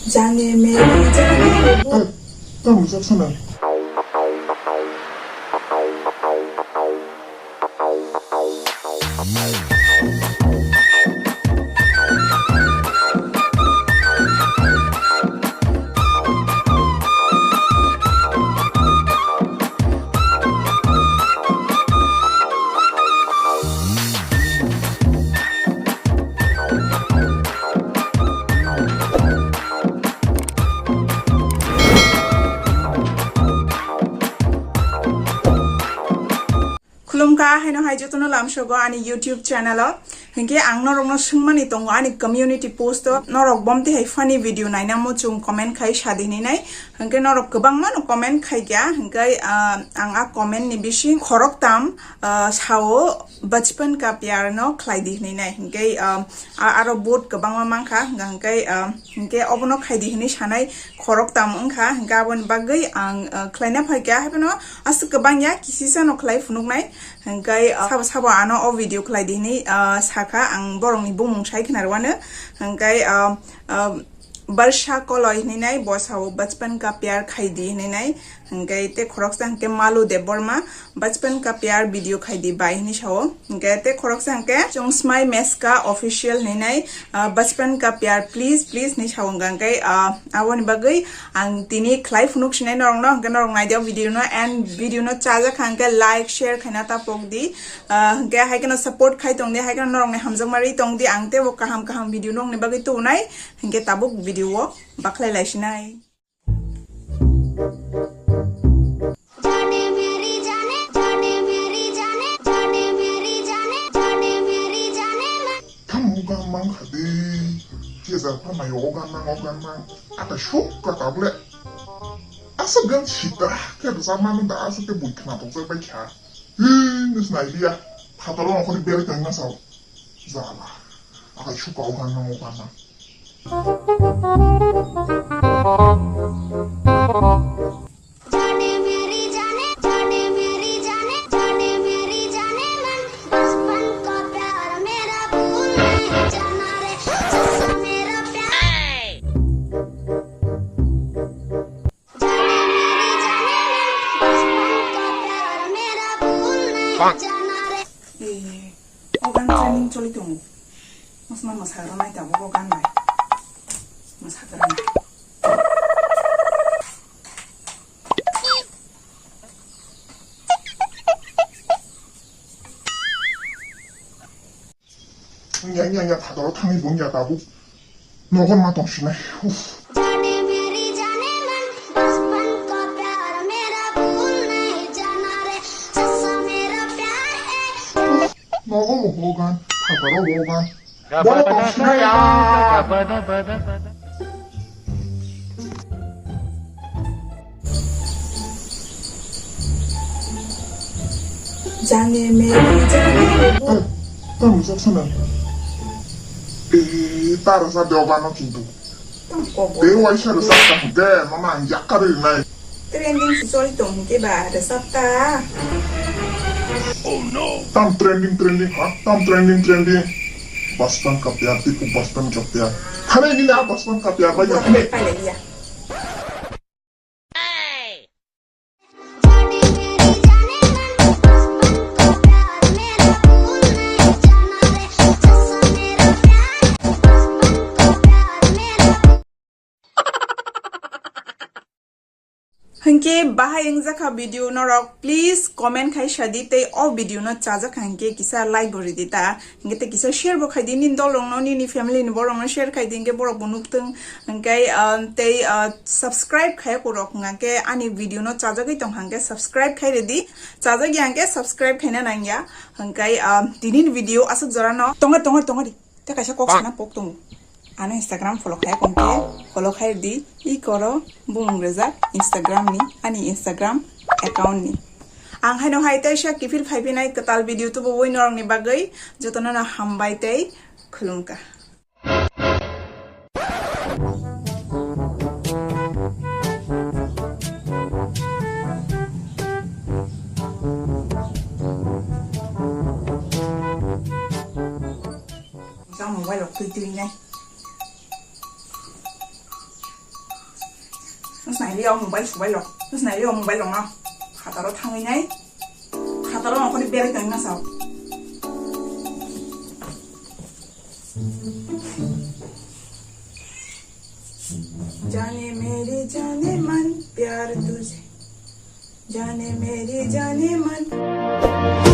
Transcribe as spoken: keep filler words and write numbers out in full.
Jane mere jane bu. Tamo jak sana. Khulumkha, haino hai jotono lamsogo ani YouTube channel o. Hinkhe ang norokno swngmani tongo ani community post o, norok bomti hai funny video naina muchung comment khai sadi hinwi nai. Hinkhe norok kwbangma no comment khaikha, hinkhe, ah, ang a comment ni bising khoroktam, ah, sao bachpan ka pyar no khlai di hinwi nai. Hinkhe, ah, a-, aro vote kwbangma mankha, hinkhe, ah, hinkhe obono khaidi hinwi sanai khoroktam wngkha, hinkhe aboni bagwi ang, ah, khlaina phaikha, haiphano aswk kwbang ya, kisisa no khlai phunuknai, hinkhe, ah, sabo sabo ano o video khlaidi hinwi, ah, sakha, ang borokni bumung sai khna rwano, hinkhe, ah, ah, Barsha Koloi hinwi nai, bo sao bachpan ka pyar khaidi hinwi nai, hinkhe tei khoroksa hinkhe Malu Debbarma, bachpan ka pyar video khaidi bai hinwi sao. Hinkhe tei khoroksa hinkhe Chungsmai Meska Official hinwi nai, ah, bachpan ka pyar please, please hinwi sao. Hinkhe, ah, aboni bagwi ang tini khlai phunuk sinai norokno, hinkhe norok naidi o video no, and video no chajak kha hinkhe like, share khaina ta pok di. Ah, hinkhe hai kheno support khai tong di, hai kheno norokni hamjakma ri tong di, ang teibo kaham kaham video nokni bagwi tubunai, hinkhe tabuk video o bakhlai lai sinai. Tamo gan mang kha de, kesa pha mai o gan mang, o gan mang, ata suk ka tablet. Asa gan sita, ke rwchap mano da, asa ke bui khna tok jai bai kha. Ih, nus nai liya, phataro okhori beri tang na sao. Jala, ata suk ka o gan mang, o gan mang. Eh, o gan trending choli tongo. Mosma mwsagra nai tabuk o gan bai. Mwsagra nai. Nya, nya, nya, phataro thangwi bo wngya tabuk. Nogo ma tong sinai. Uff. Nogo mo ho gan, phataro ho gan. Bo tong sinai. Jane mere jane bu. Eh, tamo jak sana. Eh, tara sa de o gano kintu. Tamo ko bo. De waisa rwchap ta de, mama ang yakari nai. Trending si choli tong ke ba rwchap ta. Tam trending, trending, ha? Tam trending, trending. Bachpan ka pyar, tipo bachpan ka pyar. Khare ni na bachpan ka pyar ba ya. Bo ke pale ya. Hinkhe bahai wngjakha video norok, please comment khai sadi tei o video no chajak kha hinkhe kisa like bo ridi ta. Hinkhe tei kisa share bo khai di nini dol rok no, nini family ni borok no share khai di, hinkhe borok bo nukthung. Hinkhe, ah, tei, ah, subscribe khai borok hinkhe ani video no chajagwi tong hinkhe subscribe khai ridi, chajagya hinkhe subscribe khaina nangya. Hinkhe, ah, tini ni video aswk jora no tonga, tonga, tonga di. Tei kaisa kok sana pok tongo. Ano Instagram follow khai kong khe follow khai di, i koro bumung rwjak Instagram ni, ani Instagram account ni. Ang haino hai teisa kiphil phai phinai kwtal video tubuwi norokni bagwi jotono no hambai tei khulumkha. Jang mobile rok twi twi nai. Nung snai liya o mobile subai lo. Nung snai liya o mobile lo ma. Khataro thangwi nai. Khataro nokori berai tong ma sao. जाने मेरी जाने मन प्यार तुझे, जाने मेरी जाने मन।